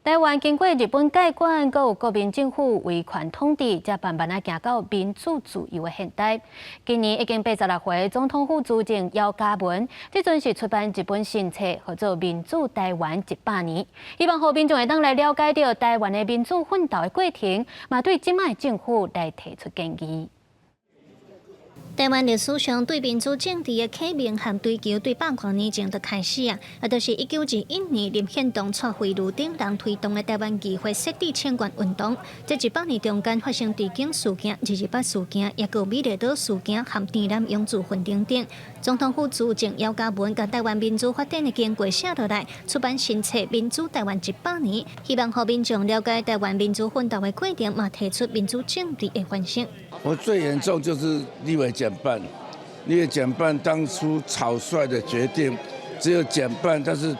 台灣經過日本界管，閣有國民政府威權統治，才慢慢仔行到民主自由的現代。今年已經86歲，總統府資政姚嘉文，這陣是出版一本新冊，號做《民主台灣一百年》，希望予民眾會當來了解著台灣的民主奮鬥的過程，嘛對這擺的政府來提出建議。台灣歷史上對民主政治的啟蒙和追求，對百外年前就開始啊！啊，就是1921年林獻堂帶惠如等人推動的台灣議會設置請願運動。這100年中間發生治警事件、228事件，也閣有美麗島事件和田南勇自焚等等。總統府資政姚嘉文共台灣民主發展的經過寫落來，出版新冊《民主台灣一百年》，希望予民眾了解台灣民主奮鬥的過程，嘛提出民主政治的反省。我最嚴重就是立委減半，立委減半當初草率的決定，只有減半，但是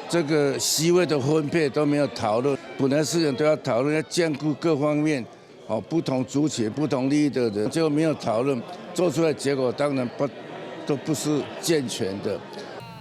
這個席位的分配都沒有討論。本來事情都要討論，要兼顧各方面，哦，不同族群、不同利益的人，就沒有討論，做出來結果當然不都不是健全的。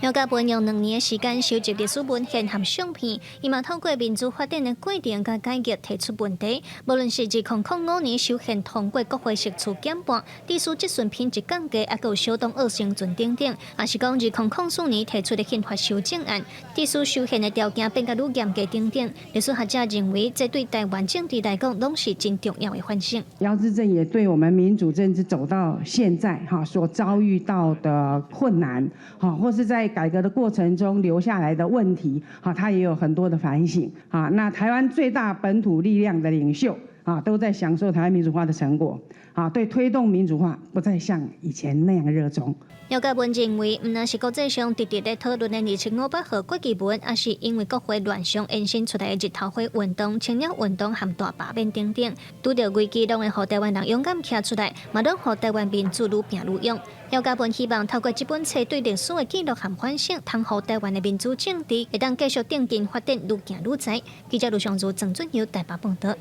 姚嘉文用2年的時間收集歷史文獻和相片，伊嘛透過民主發展的過程佮改革提出問題。無論是2005年修憲通過國會席次減半，致使質詢品質降低，抑閣有小黨惡生存等等，抑是講2004年提出的憲法修正案，致使修憲的條件變甲愈嚴格等等。歷史學者認為，這對台灣政治來講，攏是真重要的反省。姚資政也對我們民主政治走到現在，哈所遭遇到的困難，哈或是在改革的過程中留下來的問題，哈，他也有很多的反省。啊，那台灣最大本土力量的領袖，啊，都在享受台灣民主化的成果，啊，對推動民主化不再像以前那樣熱衷。姚嘉文認為，毋但是國際上直直咧討論的2758號決議文，抑是因為國會亂象延伸出來的日頭花運動、青鳥運動和大罷免等等，拄著危機攏會予台灣人勇敢徛出來，嘛攏予台灣民主愈拼愈勇。姚嘉文希望透過這本冊對歷史的記錄和反省，通予台灣的民主政治會當繼續頂緊發展，愈行愈濟。記者盧尚如、鄭俊友台北報導。